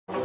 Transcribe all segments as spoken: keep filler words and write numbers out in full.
Halo,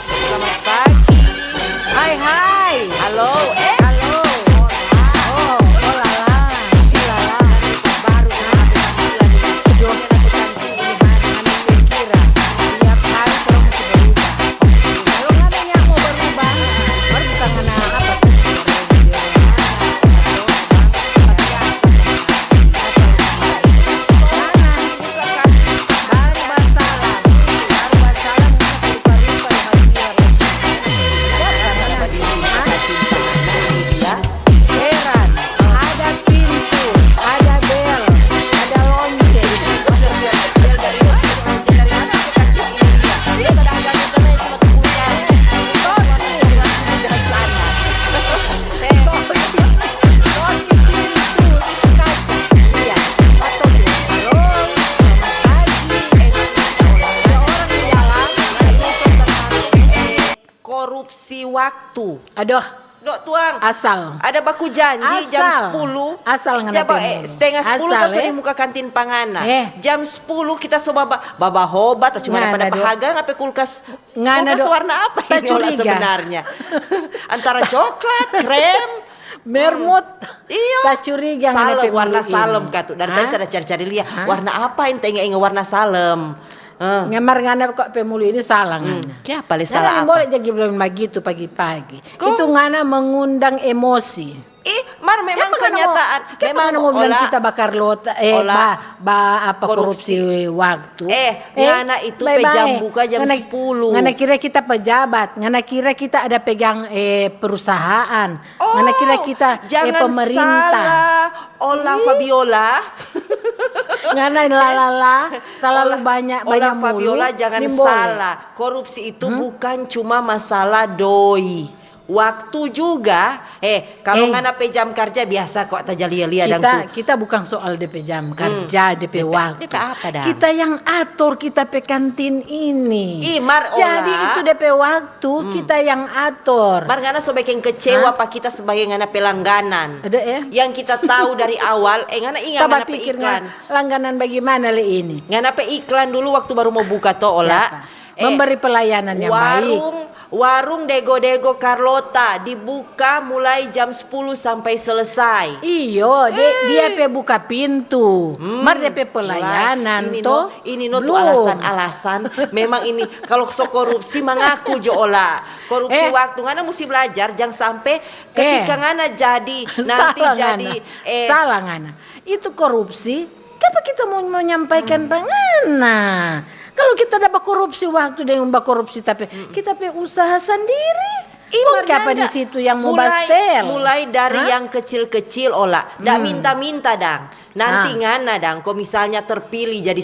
selamat pagi. Hai, hai. Halo, eh, halo. Oh, oh, la la, si la la. Baru ini aku tampilan ini. Ini aku tampilan ini, Kira. Tiap hari orang masih berubah. Kalau nggak ada yang mau berubah, baru bukan ngana apa tuh. Korupsi waktu. Aduh. Dok tuang. Asal. Ada baku janji jam sepuluh. Asal ngana. Setengah sepuluh kita so di muka kantin pa ngana. Jam sepuluh kita so baba, baba hoba, ta cuma dapa-dapa hagang apa kulkas. Ngana kulkas warna apa ini ola sebenarnya? Antara coklat, krem, mermut. Iyo. Ta curiga ngana pe warna salem katu. Dari tadi ta da cari-cari lia. Warna apa yang ta inga-inga warna salem? Ngamar ngana kok pe mulu ini salah ngana. Kiapa le salah apa? Ngana boleh jadi bilang bagitu pagi-pagi. Itu ngana mengundang emosi. Ih, mar memang kenyataan. Memang ngana mau bilang kita bakar lota, eh, ba, ba apa, korupsi waktu. Eh, ngana itu pe jam buka jam sepuluh. Ngana kira kita pejabat, ngana kira kita ada pegang, eh, perusahaan. Ngana kira kita, eh, pemerintah. Ola Fabiola. Ngana la la la, terlalu banyak, banyak mulu. Fabiola, jangan salah. Korupsi itu bukan cuma masalah doi. Waktu juga, eh, kalau ngana pe jam karja biasa kok ta ja lia-lia dang tu. Kita bukan soal de pe jam karja, de pe waktu. De pe apa dang? Kita yang ator kita pe kantin ini. Ih, mar ola. Jadi itu de pe waktu. Tuh, kita yang ator. Mar ngana so bikin kecewa pa kita sebagai ngana pe langganan. Ada, eh? Yang kita tahu dari awal, eh, ngana inga ngana pe iklan. Langganan bagaimana le ini? Ngana pe iklan dulu waktu baru mau buka to, ola. Memberi pelayanan yang baik. Warung, warung Dego-Dego Carlota dibuka mulai jam sepuluh sampai selesai. Iyo, dia pe buka pintu. Mar dia pe pelayanan to. Ini no tu alasan-alasan. Memang ini, kalau so korupsi, mangaku jo ola. Korupsi waktu. Ngana musti belajar, jang sampe ketika ngana jadi, nanti jadi, eh. Salah ngana. Itu korupsi. Kiapa kita mau menyampaikan pa ngana? Kalau kita ada bakorupsi waktu deng bakorupsi, tapi kita pe usaha sendiri. Kong kiapa di situ yang mau bastel? Mulai dari yang kecil-kecil, ola. Nda minta-minta dang. Nanti ngana dang, ko misalnya terpilih jadi,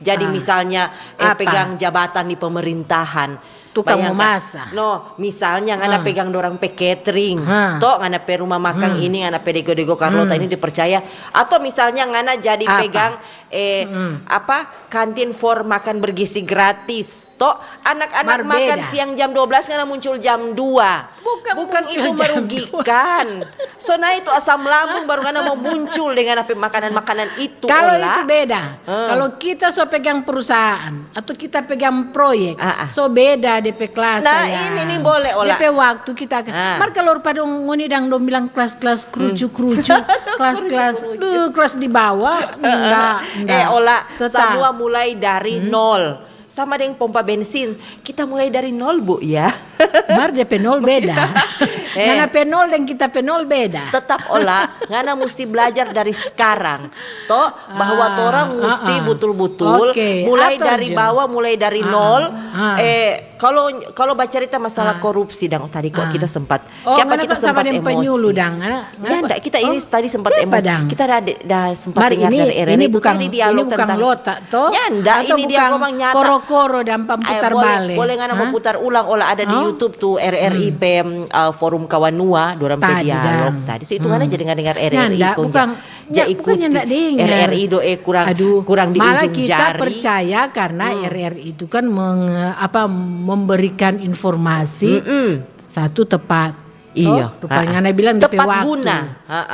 jadi misalnya, eh, pegang jabatan di pemerintahan. Tukang memasak. No, misalnya ngana pegang dorang pe catering, to ngana pe rumah makan ini, ngana pe Dego-Dego Carlota ini dipercaya. Atau misalnya ngana jadi pegang, eh, apa, kantin for makan bergizi gratis. To, anak-anak makan siang jam dua belas, ngana muncul jam dua. Bukan itu merugikan. So nae tu asam lambung, baru ngana mau muncul deng ngana pe makanan-makanan itu. Kalau itu beda. Kalau kita so pegang perusahaan atau kita pegang proyek, so beda de pe kelas. Nah, ini nih boleh, ola. De pe waktu kita akan. Mar kalau rupa dong ngoni dang dong bilang kelas-kelas krucu-krucu, kelas-kelas, duh, kelas di bawah, enggak, enggak. Eh, ola, semua mulai dari nol. sama deng pompa bensin. Kita mulai dari nol, Bu, ya. Mar depe nol beda. Eh. Ngana pe nol deng kita pe nol beda. Tetap, Ola, ngana musti belajar dari sekarang, to, bahwa ah, torang musti ah, ah, butul-butul, okay, mulai dari bawah, mulai dari ah, nol. Ah. Eh, kalau kalau bacarita masalah ah, korupsi, dang, tadi kok ah, kita sempat Oh, kiapa kita sempat emosi? Penyulu, dang, ah? Nyanda, kita ini tadi sempat emosi. Dang? Kita ada, ada sempat dengar ini, dari R R I ini itu bukan, tadi dialog ini bukan tentang lota, to? Nyanda, ini dia ngomong nyata. Koro-koro dan pamputar eh, boleh, bale. Boleh ngana mau putar ulang, Ola, ada di YouTube tuh R R I hmm. P M uh, eh, Forum Kawanua, dorang pe dialog tadi. So, itu ngana jadi dengar R R I nyanda, kong bukan, ja ikuti R R I do eh kurang Aduh, kurang di ujung jari. Malah kita percaya karena hmm. R R I itu kan meng, apa memberikan informasi hmm. Satu tepat. Iya. Rupanya ngana bilang depe waktu. Tepat guna.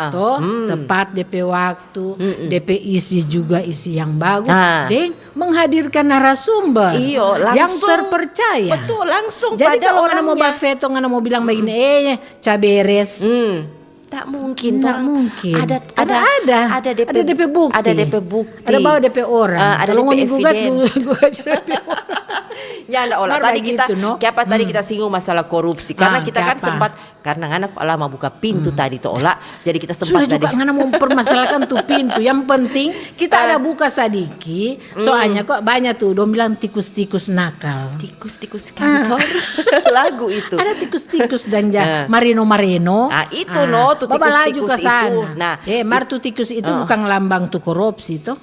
To, hmm. Tepat depe waktu, hmm. Depe isi juga isi yang bagus. Ah. Deng menghadirkan narasumber iyo, langsung, yang terpercaya. Betul, langsung. Jadi pada kalau ngana mau bafeto, ngana mau bilang begini, eh, caberes. Hmm. Tak mungkin. Tak mungkin. Ada, ada, ada, ada, depe, ada depe bukti. Ada depe bukti. Ada bawa depe orang. Uh, ada kalau depe ngoni gugat, gugat depe orang. Ya, ndak, Ola. Tadi kita, no? Kiapa tadi hmm. Kita singgung masalah korupsi? Karena ah, kita kan sempat, karena ngana kok lama buka pintu hmm. Tadi to, Ola. Jadi kita sempat sudah juga ngana mau permasalahkan tu pintu. Yang penting kita ah. Ada buka sadiki. Hmm. Soalnya kok banyak tuh, dong bilang tikus-tikus nakal. Tikus-tikus kantor. Ah. Lagu itu. Ada tikus-tikus dan ja, ah. Mareno-mareno. Ah, itu ah. No, tu tikus-tikus itu. Nah, eh, mar tu tikus itu ah. Bukan lambang tu korupsi to.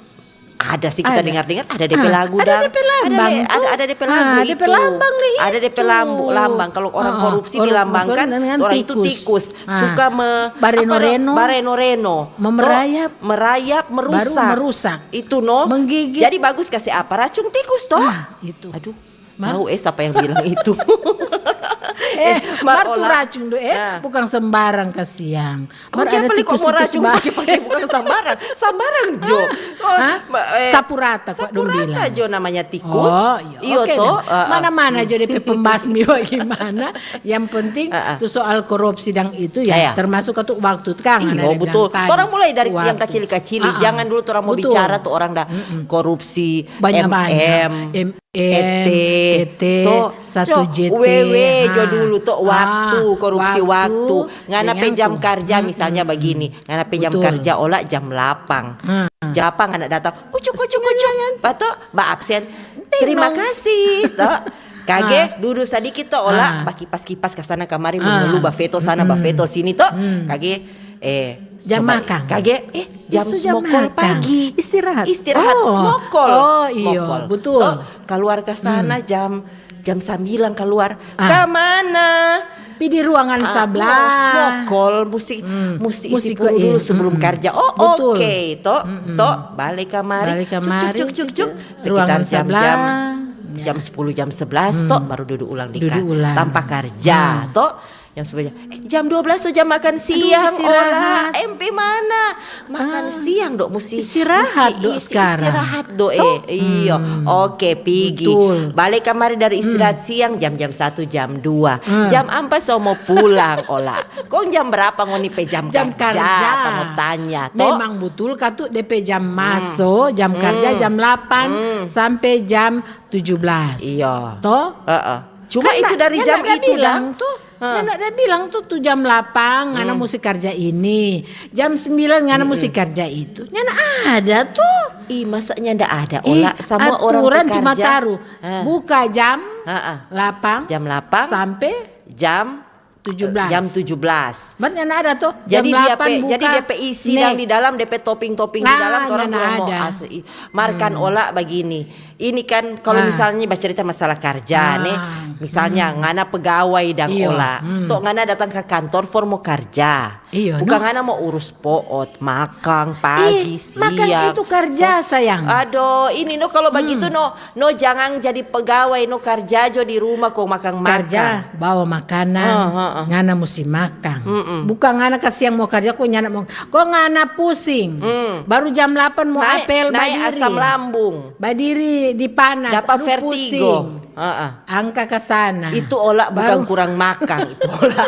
Ada sih kita dengar-dengar ada depe lagu ada dang. Depe lambang ada, ada depe lagu ah, itu. Depe lambang nih ada depe lambu, lambang kalau orang ah, korupsi orang dilambangkan orang itu tikus ah. Suka me, bareno-reno bareno-reno memerayap merayap merusak. Baru merusak itu no menggigit. Jadi bagus kasih apa racun tikus toh ah, itu aduh. Tahu eh siapa yang bilang itu. Eh, eh mar tu racun tu eh nah. Bukan sembarang kasiang. Kau mar ada tikus kok mau racun pakai-pakai bukan sembarang. Sembarang jo. Oh, eh, sapu rata kok dong bilang. Sapu rata jo namanya tikus. Oh, iya. Iyo okay, to. Uh, mana-mana jo depe pembasmi bagaimana. Yang penting uh, uh. Tu soal korupsi dang itu ya, ya, ya. Termasuk tu waktu kan. Iyo betul. Orang mulai dari waktu. Yang kacili-kacili. Uh, uh. Jangan dulu orang mau betul. Bicara tu orang dah mm -mm. Korupsi banyak-banyak. M M. M T, T T, to, satu J T, wewe jo dulu to waktu, korupsi waktu. Ngana pe jam karja misalnya bagini, ngana pe jam karja ola jam lapang. Jam lapang ngana datang, ucuk ucuk ucuk, bato ba absen. Terima kasih to. Kage dudu sadiki to ola bakipas-kipas kasana kamari, mengulu bafeto sana bafeto sini to. Kage eh jam makang. Kage eh jam smokol pagi. Istirahat. Istirahat smokol. Oh iyo betul. To, kaluar ka sana jam jam sambilan kaluar. Ka mana? Pi di ruangan sablah. Smokol musti musti isi puru dulu sebelum karja. Oh oke to. To bale kamari. Cuk cuk cuk cuk. Sekitar jam jam jam sepuluh jam sebelas to baru dudu ulang di tanpa karja to. Yang sebenarnya eh, jam dua belas tu jam makan siang ola. M P mana? Makan siang dok musti istirahat dok sekarang. Istirahat dok eh. Iyo. Oke pigi. Balik kamari dari istirahat siang jam-jam satu jam dua. Jam empat so mau pulang ola. Kong jam berapa ngoni pe jam kerja? Atau mau tanya to? Memang betul katu depe jam maso, jam kerja jam delapan sampai jam tujuh belas. Iyo. To? Cuma itu dari jam itu dang. Nyanda ada bilang tu, tu jam lapang ngana musti karja ini, jam sembilan ngana musti karja itu. Nyanda ada tu. Ih, masa nyanda ada ola? Samua orang pi karja. Aturan cuma taru buka jam lapang, jam lapang sampe jam tujuh belas. Jam tujuh belas. Bar nyanda ada tu. Jam delapan buka. Jadi dia pe isi yang di dalam dia pe topping-topping di dalam torang kurang mau. Mar kan ola bagini. Ini kan kalo misalnya bacarita masalah karja ne, misalnya ngana pegawai dang ola, to ngana datang ka kantor for mo karja. Bukan ngana mo urus poot, makang, pagi, siang. Makang itu karja sayang. Adoh, ini no kalo bagitu no, no jangan jadi pegawai no, karja jo di rumah kong makang-makang. Karja, bawa makanan, ngana musti makang. Bukan ngana kasiang mo karja kong nyanda mo, kong ngana pusing. Baru jam delapan mo apel badiri. Nae asam lambung. Badiri di panas, dapa vertigo. Heeh. Angka ka sana. Itu Ola bukan Baru- kurang makan, itu Ola.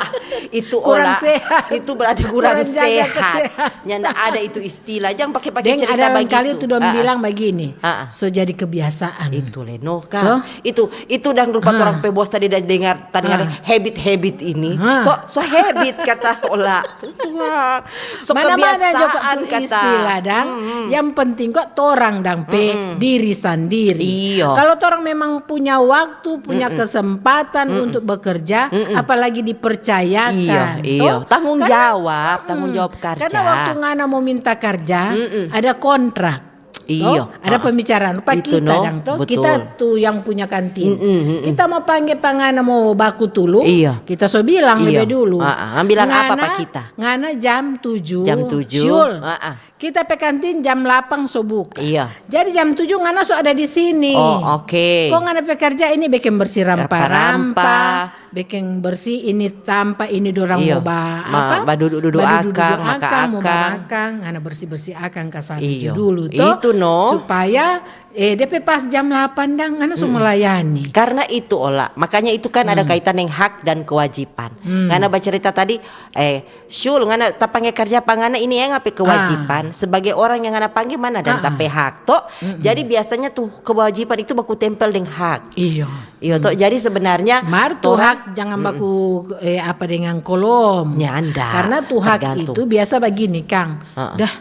Itu Kurang Ola. sehat. Itu berarti kurang, Kurang jaga sehat. Kesehatan. Nyanda ada itu istilah. Jangan pakai-pakai Deng cerita ada orang begitu. kali tu dong Ah, ah. bilang begini. Ah, ah. So jadi kebiasaan. Itu Leno kah? Toh? Itu itu dang rupa Ah. torang pe bos tadi da dengar, ta dengar Ah. habit-habit ini. Ah. Toh, so habit kata Ola. Tuhan. So Mana-mana jo kebiasaan kok tu kata. Istilah dang. Mm-mm. Yang penting kok torang dang pe Mm-mm. diri sandiri. Iyo. Kalau torang memang punya waktu, punya Mm-mm. kesempatan Mm-mm. untuk bekerja, Mm-mm. apalagi dipercayakan. Iyo, iyo. Toh? Tanggung Kan- jawab, tanggung Mm-mm. jawab kerja. Karena waktu ngana mau minta kerja, Mm-mm. ada kontrak. Iyo. Toh? Ada Ah. pembicaraan. Rupa Itu, kita no. dang toh, Betul. kita tu yang punya kantin. Mm-mm, mm-mm. Kita mau pangge pa ngana mo baku tulung, Iyo. kita so bilang Iyo. lebe dulu. Ah, ah. Bilang apa pa Ngana- kita? Ngana jam tujuh. Jam tujuh. Siul. Ah, ah. Kita pe kantin jam delapan so buka. Iya. Jadi jam tujuh ngana so ada di sini. Oh, oke. Kong ngana pe kerja ini bikin bersih rampa-rampa, Rampa-rampa. Bikin bersih ini tampa ini dorang Iya. mau ba Ma- apa? Badudu-dudu Badudu-dudu akang, maka akang, mau akang. Ba akang, ngana bersih-bersih akang ka sana Iyo. itu dulu toh. Itu, no. Supaya eh depe pas jam delapan dang ngana so melayani. Karena itu Ola, makanya itu kan ada kaitan deng hak dan kewajiban. Hmm. Ngana bacerita tadi, eh Syul, ngana tapangge karja pa ngana ini yang apa kewajiban sebagai orang yang ngana pangge mana dan Ah, ah. tape hak to. Jadi biasanya tuh kewajiban itu baku tempel deng hak. Iyo. Iyo to. Jadi sebenarnya Mar tu torang- hak jangan baku eh, apa dengan kolom. Nyanda. Karena tu hak Tergantung. Itu biasa begini kang. Heeh. Dah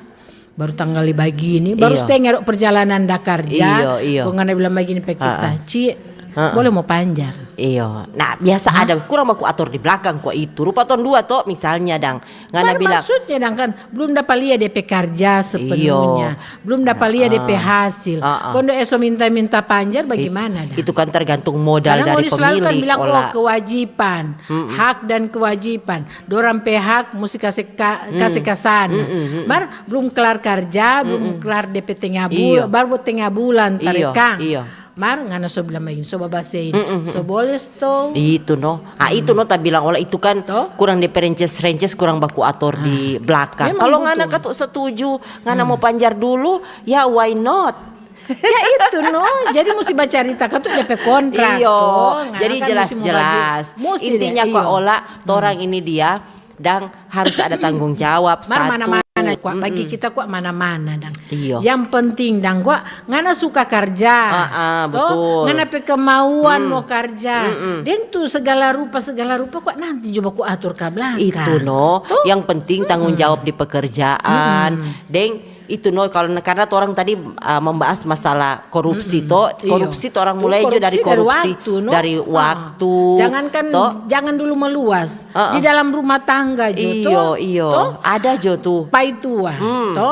baru tanggal begini, baru Iyo. setengah dok perjalanan da karja. Iyo, iyo. Kong ngana bilang begini pe kita, Heeh. Ci, Heeh. boleh mau panjar. Iyo. Nah, biasa ada kurang baku ator di belakang kwa itu. Rupa tong dua to misalnya dang. Ngana Mar bilang maksudnya dang kan belum dapa lia depe karja sepenuhnya, Iyo. belum dapa lia depe hasil. Heeh. Kondo eso minta-minta panjar bagaimana dang? Itu kan tergantung modal Karena dari ngoni selalu kan pemilik bilang Ola. Oh kewajiban, hak dan kewajiban. Dorang pe hak musti kase ka, kase ka sana. Mar belum kelar karja, belum kelar depe tengah bulan, Iyo. Baru tengah bulan Iyo, tarekang. iyo. Mar ngana so bilang bagini, so babasein, so boleh sto. Itu no. Ah itu no ta bilang Ola itu kan To? Kurang depe rences-rences kurang baku ator di belakang. Memang Kalau betul. Ngana katu setuju, ngana mau panjar dulu, ya why not? Ya itu no, jadi musti bacarita katu depe kontrak. Iyo, To. Ngana jadi kan musti mau jelas-jelas. bagi- musti Intinya deh, kwa iyo. Ola, torang ini dia dang harus ada tanggung jawab Mar satu. Mana-mana kwa, Mm-mm. Bagi kita kwa mana-mana dang. Iyo. Yang penting dang kwa ngana suka karja. Ah, ah, To, betul. Ngana pe kemauan mau karja. Deng tu segala rupa segala rupa kwa nanti coba ku atur ka belakang. Itu no, yang penting tanggung jawab di pekerjaan. Deng itu no kalau karena orang tadi uh, membahas masalah korupsi to, Iyo. Korupsi orang Tu mulai juga korupsi dari korupsi waktu, no? dari Ah. Waktu. Jangankan To? Jangan dulu meluas. Ah, ah. Di dalam rumah tangga jo Iyo, to. iyo. To? Ada jo tu. Paitua, to?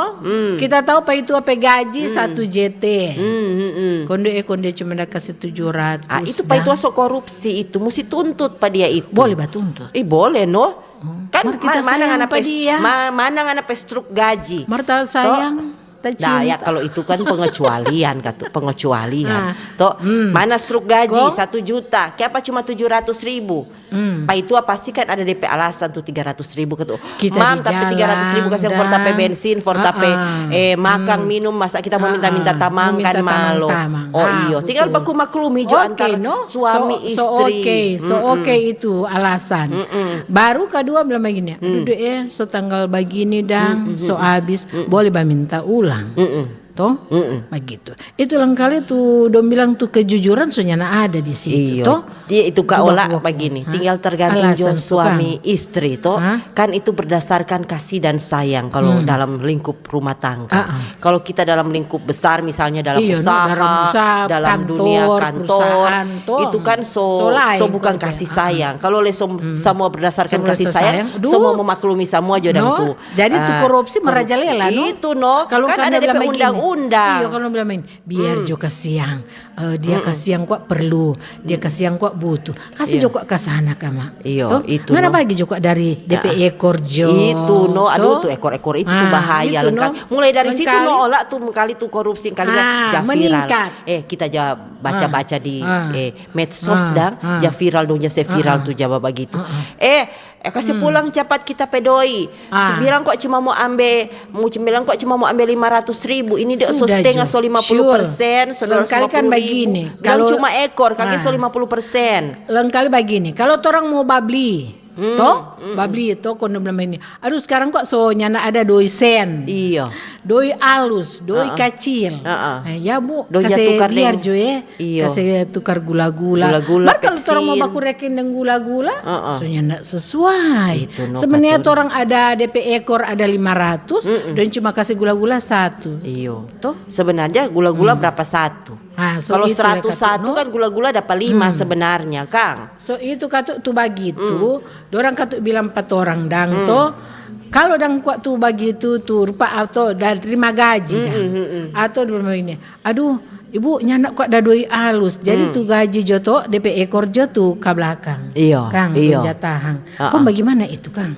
Kita tahu paitua pe gaji satu J T. Hmm, hmm, hmm. Konde eh konde cuma da kasih tujuh ratus. Ah, itu paitua so korupsi itu, musti tuntut pa dia itu. Boleh batuntut. Ih, boleh no. Kan Mar kita ma- mana sayang ngana pa pes, dia. Ma, mana ngana pe struk gaji? Mar ta sayang, ta cinta. Nah, ya kalau itu kan pengecualian katu, pengecualian. Ah. To, mana struk gaji Ko? Satu juta, kiapa cuma tujuh ratus ribu? Paitua pasti kan ada depe alasan tu tiga ratus ribu katu. Kita Mam, di tapi tiga ratus ribu jalan, kasih for tape dan- bensin, for tape Ah, ah. eh, makan minum, masa kita mau minta-minta Ah, ah. tamang Mau minta kan malo. tamang-tamang. Oh Ah, iyo, tinggal betul. Baku maklumi jo Oke, antar no? Suami So- so istri. Oke, so oke itu alasan. Baru kedua bilang begini, aduh deh eh, so tanggal begini dang, so abis, boleh baminta ulang. To? Begitu. Itu langkali tu dong bilang tu kejujuran so nyana ada di situ Iyo. to. Dia itu Kak Coba Ola aku waktu. Begini, Hah? Tinggal tergantung Alasan jo tu, suami Kang. Istri to. Hah? Kan itu berdasarkan kasih dan sayang kalau dalam lingkup rumah tangga. Ah, ah. Kalau kita dalam lingkup besar misalnya dalam Iyo, no, usaha, dalam usaha, dalam kantor, dunia kantor, perusahaan, to. Itu kan so So lain so bukan kerja. Kasih Ah, ah. Sayang. Kalau le so, semua berdasarkan Semua kasih rasa sayang, sayang. Duh. Semua memaklumi semua jo dang No, tu. jadi tu Ah, korupsi merajalela, no? Itu no. Kalau Kan kami ada bilang depe begini, undang-undang. Iyo, kalau bilang begini, biar jo kasiang. Eh, dia kasiang kwa perlu, dia kasiang kwa butuh. Kasih Iyo. Jo kwa ka sana kama. Iyo, To? itu Ngana no. Bagi jo kwa dari depe ekor jo. Itu no, aduh To? tu ekor-ekor itu tu Ah, bahaya itu no. Lengkali. Mulai dari situ Lengkali. No Ola tu kali tu korupsi kali Ah, ja viral. Meningkat. Eh kita ja baca-baca di Ah. Eh medsos Ah, dang, ah. Ja viral dong ja se viral Ah, ah. Tu ja bagitu. Ah, ah. Eh, eh kasih pulang cepat kita pe doi. Ah. Bilang kok cuma mau ambe, mau bilang kok cuma mau ambe lima ratus ribu. Ini Ini dek so setengah, so lima puluh persen, so dua ratus lima puluh ribu. Lengkali kan bagini, bilang cuma ekor, kage so lima puluh persen. Lengkali bagini, kalau torang mo babli, to, babli to, kong dong bilang bagini, "Aduh, skarang kok so nyanda ada doi sen, doi alus, doi kacil." Eh, ya, Bu, kase biar jo, eh. Iyo. Kase tukar gula-gula. Mar kalu torang mo baku rekening deng gula-gula, so nyanda sesuai. Sebenarnya torang ada depe ekor ada lima ratus, dong cuma kase gula-gula satu. Iyo. To? Sebenarnya gula-gula berapa satu? Kalau seratus satu kan gula-gula dapa lima sebenarnya, kang. So itu katu tu bagitu, dorang katu bilang pa torang dang to. Kalau dang kwa tu bagitu tu rupa atau da terima gaji dang. Atau dulu ini, "Aduh, Ibu, nyanda kwa da doi alus." Jadi tu gaji jo to, depe ekor jo tu ka blakang. Iyo, kang, iyo. Penjatahan. Kong bagaimana itu, kang?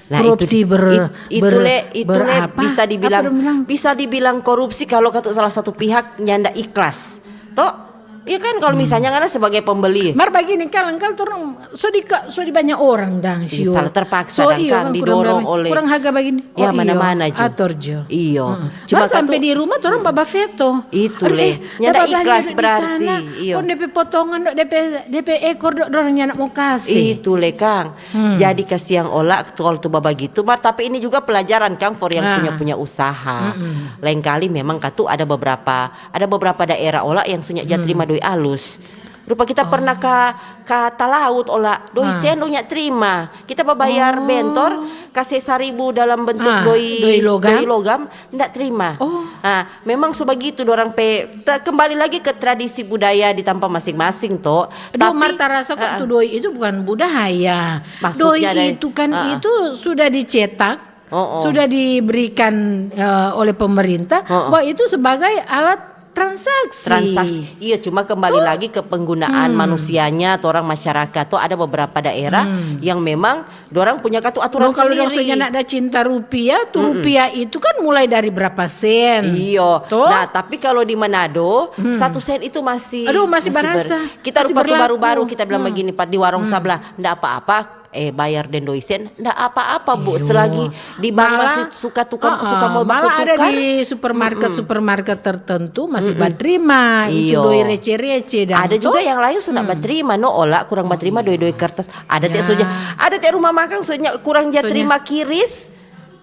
Nah, korupsi itu, ber-, itu ber-, le, itu le berapa? Bisa dibilang, apa dong bilang? Bisa dibilang korupsi kalau katu salah satu pihak nyanda ikhlas. To? Iya kan, kalau misalnya ngana sebagai pembeli. Mar bagini, kang, kang torang so di, so di banya orang dang, sio. Salah terpaksa dang, kang, didorong oleh. Kurang harga bagini. Ya, mana-mana jo. Ator jo. Iyo. Cuma sampe di rumah torang baba veto. Itu le. Nyanda ikhlas berarti. Iyo. Kong depe potongan do, depe, depe ekor do, dorang nyanda mo kase. Itu le, kang. Jadi kasiang ola kalau tu babagitu, mar, tapi ini juga pelajaran, kang, for yang punya-punya usaha. Lain kali memang katu ada beberapa, ada beberapa daerah ola yang sunya ja terima doi alus. Rupa kita pernah ka, ka Talaut ola, doi sen dong nya terima. Kita babayar bentor, kase saribu dalam bentuk doi, doi logam, nda terima. Nah, memang so bagitu dorang pe, kembali lagi ke tradisi budaya di tampa masing-masing to. Aduh, tapi mar tarasa kok tu doi itu bukan budaya. Doi itu kan itu sudah dicetak, sudah diberikan, eh, oleh pemerintah, bahwa itu sebagai alat transaksi. Transaksi. Iya, cuma kembali lagi ke penggunaan manusianya atau orang masyarakat. Tuh ada beberapa daerah yang memang dorang punya katu aturan sendiri. Kalau dong senya nak ada cinta rupiah, tuh rupiah itu kan mulai dari berapa sen. Iyo. Toh? Nah, tapi kalau di Manado, satu sen itu masih, aduh, masih barasa. Kita rupa tu baru-baru kita bilang begini, Pak, di warung sablah, ndak apa-apa, eh, bayar deng doi sen, ndak apa-apa, Bu. Selagi di bank masih suka tukar, suka mau baku tukar. Malah ada di supermarket, supermarket tertentu masih baterima itu doi rece-rece dan ada juga yang lain sudah baterima, no, ola kurang baterima doi-doi kertas. Ada te so ja, ada te rumah makang so nya kurang ja terima kiris.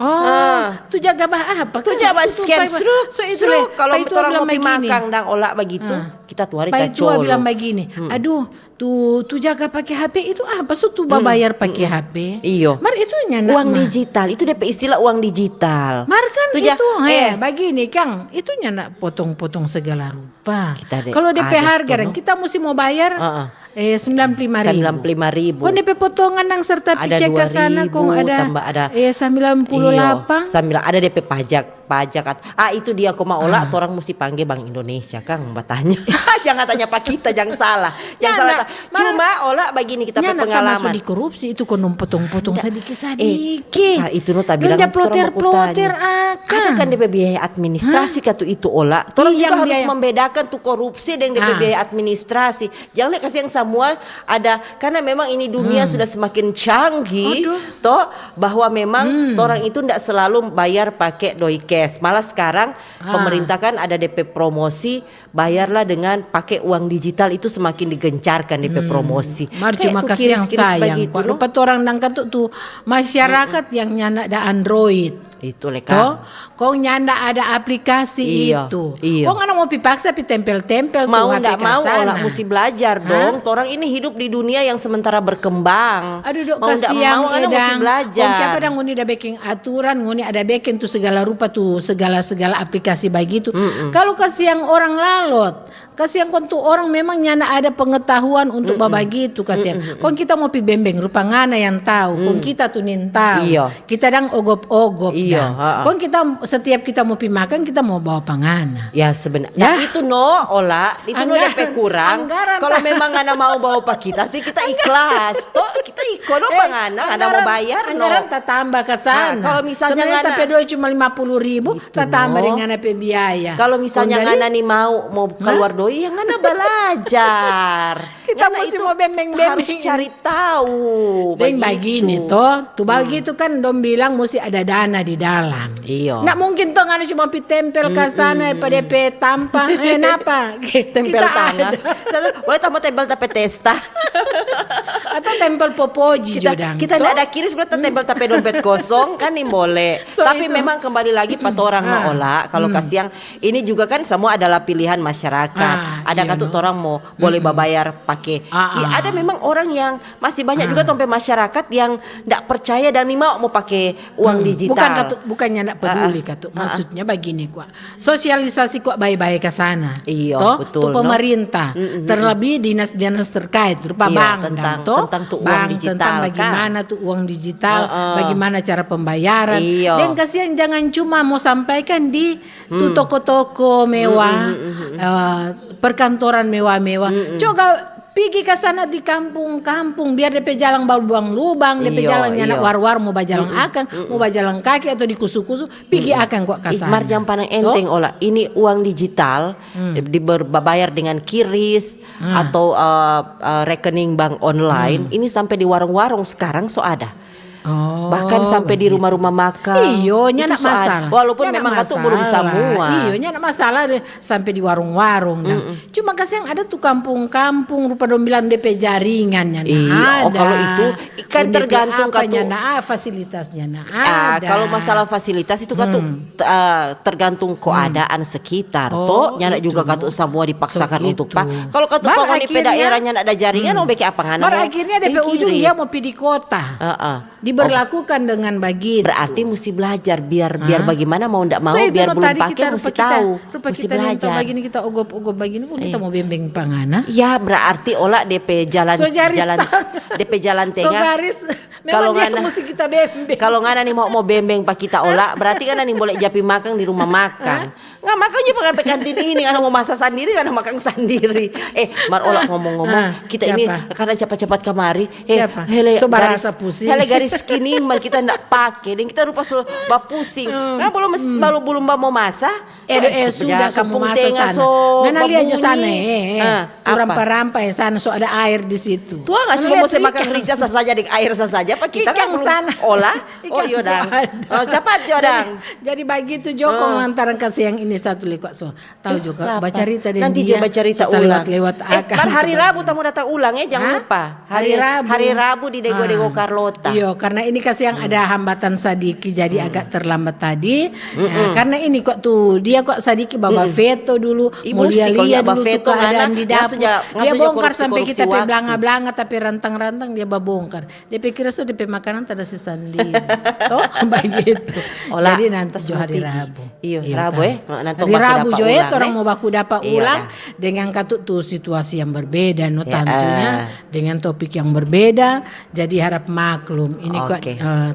Oh, tu jaga bah apa? Tu jaga scan sruk, sruk. Kalau torang mau pi makang dang ola bagitu, kita tu hari kacolo. Bilang bagini, aduh, tu, tu jaga pake H P itu apa? So tu babayar pake H P. Iyo. Mar itu nyanda uang digital, itu depe istilah uang digital. Mar kan itu, eh, bagini kang, itu nyanda potong-potong segala rupa. Kalau depe harga dan kita musti mau bayar, eh, sembilan puluh lima ribu. Sembilan puluh lima ribu. Kong depe potongan nang serta picek ke sana, kong ada, eh, sembilan puluh delapan. Sambil ada depe pajak, pajak at-, ah, itu dia koma ola, torang musti pangge Bank Indonesia, kang, batanya. Jangan tanya pa kita, jangan salah. Jangan salah. Cuma ola bagini kita pe pengalaman. Nyanda kan masuk di korupsi itu, kong dong potong-potong sadiki-sadiki. Nah, itu no ta bilang torang mau kutanya. Ada kan depe biaya administrasi katu itu ola. Torang juga harus membedakan tu korupsi deng depe biaya administrasi. Jangan lihat kasiang samua ada, karena memang ini dunia sudah semakin canggih, toh, bahwa memang torang itu ndak selalu bayar pake doi cash. Malah sekarang pemerintah kan ada depe promosi, bayarlah dengan pake uang digital, itu semakin digencarkan depe promosi. Mar cuma kasiang sayang, kwa rupa torang nang katu tu masyarakat yang nyanda ada Android. Itu le, kang. Kong nyanda ada aplikasi itu. Iyo. Kong ngana mau pi paksa pi tempel-tempel tu H P ka sana. Mau ndak mau, ola musti belajar dong. Torang ini hidup di dunia yang sementara berkembang. Aduh, dok, kasiang, ngana musti belajar. Kong kiapa dang ngoni da beking aturan, ngoni ada beking tu segala rupa tu, segala-segala aplikasi bagitu. Kalau kasiang orang lalot, kasiang kong tu orang memang nyanda ada pengetahuan untuk babagitu, kasiang. Kong kita mo pi bembeng rupa ngana yang tau, kong kita tu nintau. Iyo. Kita dang ogop-ogop dang. Kong kita, setiap kita mo pi makang, kita mo bawa pa ngana. Ya, sebenar. Nah, itu no, ola, itu no depe kurang. Kalau memang ngana mau bawa pa kita sih, kita ikhlas. Toh, kita iko no pa ngana, ngana mo bayar no. Anggaran tatamba ka sana. Kalau misalnya ngana tapi doi cuma lima puluh ribu, tatamba deng ngana pe biaya. Kalau misalnya ngana ni mau, mau kaluar doi, ya ngana balajar. Kita musti mo bembeng-bembeng. Harus cari tahu. Deng bagini to, tu bagitu kan dong bilang musti ada dana di dalam. Iyo. Ndak mungkin to ngana cuma pi tempel ka sana pa depe tampa. Eh, napa? Tempel tanah. Boleh tambah tempel tapi testa. Atau tempel popoji jo dang. Kita ndak ada kiris, boleh tempel tapi dompet kosong, kan ni boleh. So, tapi memang kembali lagi pa torang, Ola, kalau kasiang, ini juga kan semua adalah pilihan masyarakat. Ada katu torang mo boleh babayar pake. Ada memang orang yang masih banyak juga tong pe masyarakat yang ndak percaya dan ni mau mo pake uang digital. Bukan katu, bukannya ndak peduli katu. Maksudnya bagini kwa. Sosialisasi kwa bae-bae ka sana. Iyo, betul, no? Tu pemerintah, terlebih dinas-dinas terkait, rupa bank dang, to? Tentang tu uang digital, tentang bagimana tu uang digital, bagimana cara pembayaran. Iyo. Deng kasiang jangan cuma mo sampaikan di tu toko-toko mewah, eh, perkantoran mewah-mewah. Coba pigi ka sana di kampung-kampung, biar depe jalang balubang-lubang, depe jalang nyanda war-war, mo bajalang akang, mo bajalang kaki atau di kusu-kusu, pigi akang kwa ka sana. Mar jang pandang enteng, Ola. Ini uang digital, di, di ber-, babayar dengan kiris atau, eh, eh, rekening bank online, ini sampe di warung-warung skarang so ada. Oh, bahkan sampe di rumah-rumah makang. Iyo, nyanda masalah. Walaupun memang katu belum samua. Iyo, nyanda masalah sampe di warung-warung dang. Cuma kasiang ada tu kampung-kampung rupa dong bilang depe jaringan nyanda ada. Iyo, oh, kalau itu kan tergantung katu. Nyanda ada, fasilitasnya nyanda ada. Kalau masalah fasilitas itu katu, eh, tergantung keadaan sekitar, to. Nyanda juga katu samua dipaksakan untuk pa. Kalau katu pa ngoni pe daerah nyanda ada jaringan, mo beking apa ngana mo. Mar akhirnya depe ujung dia mo pi di kota. Diberlakukan dengan bagitu. Berarti musti belajar, biar, biar bagimana mau ndak mau, biar belum pake musti tahu, musti belajar. Rupa kita nintau bagini, kita ogop-ogop bagini, kong kita mo bembeng pa ngana. Ya, berarti Ola depe jalan, jalan, depe jalan tengah. So garis, memang dia musti kita bembeng. Kalau ngana ni mau, mau bembeng pa kita Ola, berarti ngana ni boleh ja pi makang di rumah makang. Nggak makang ja pa kantin ini, ngana mo masa sandiri, ngana makang sandiri. Eh, mar Ola, ngomong-ngomong, kita ini karena capat-capat kamari, eh, hele garis, hele garis kini mar kita ndak pake, deng kita rupa so bapusing. Nah, belum, belum, belum mo masa. Eh, sudah kampung tenga so babunyi. Ngana lia jo sana, eh, eh. Rampa-rampa, eh, sana so ada air di situ. Tuang, cuma mo se makang rica sasaja deng air sasaja, pa kita kan belum Ola. Oh, iyo dang. Capat jo dang. Jadi bagitu jo kong lantaran kasiang ini satu lei kwa so. Tau jo kwa, bacarita deng dia. Nanti jo bacarita ulang. Lewat-lewat akang. Eh, mar hari Rabu ta mo datang ulang, eh, jang lupa. Hari Rabu di Dego-Dego Carlota. Iyo, karena ini kasiang ada hambatan sadiki, jadi agak terlambat tadi. Nah, karena ini kwa tu, dia kwa sadiki baba feto dulu, mo lia-lia dulu tu keadaan di dapur. Dia bongkar sampe kita pe blanga-blanga, tapi rantang-rantang dia babongkar. Depe kira so depe makanan tada se sandiri. To? Bagitu. Jadi nanti jo hari Rabu. Iyo, Rabu, eh. Hari Rabu jo, eh, torang mo baku dapa ulang deng katu tu situasi yang berbeda, no, tantunya deng topik yang berbeda. Jadi harap maklum. Ini kwa, eh,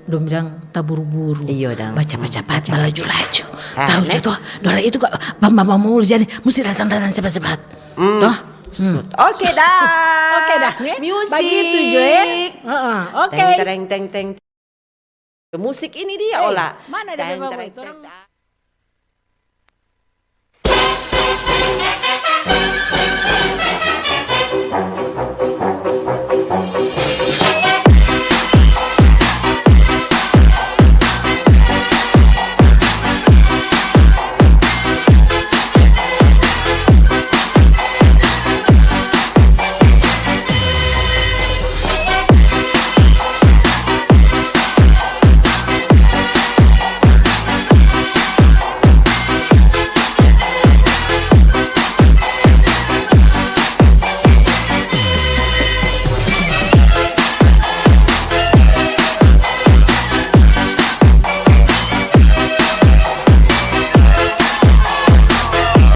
dong bilang taburu-buru. Iyo dang. Bacapat-capat, balaju-laju. Tau jo to, dora itu kwa bamba-bamba mulu, jadi musti datang-datang capat-capat. To? Oke dah. Oke dah, eh. Bagitu jo, eh. Heeh, oke. Teng, tereng, teng, teng. Musik ini dia, Ola. Mana ada teng, tereng, itu orang.